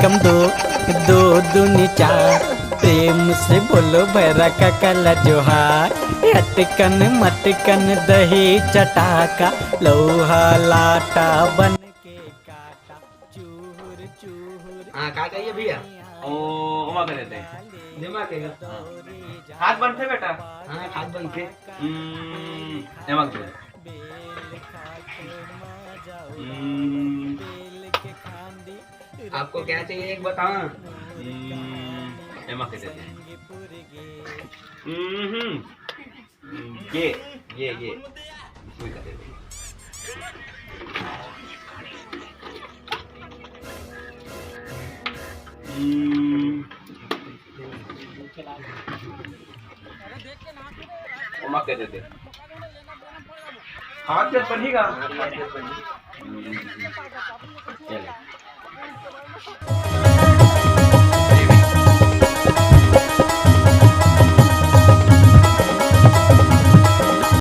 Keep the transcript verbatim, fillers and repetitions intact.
कम दो, दो दूनी चार, प्रेम से बोलो भैरा काका ला जोहार। अटकन मटकन दही चटाका, लोहा लाटा बन के काटा, चूहुर चूहुर। हाँ, का कहिए भैया? ओ, ओमा करे दे। दिमाग के। हाथ बनथे बेटा। हाँ, हाथ बनथे। हम्म, एमा दे। हम्म। आपको क्या चाहिए, एक बताओ। हम्म, एमा के दे दे। हम्म, ये, ये, ये। इसमें का दे दे। हम्म। ओमा के दे दे। हाथ जब बनेगा। चलो।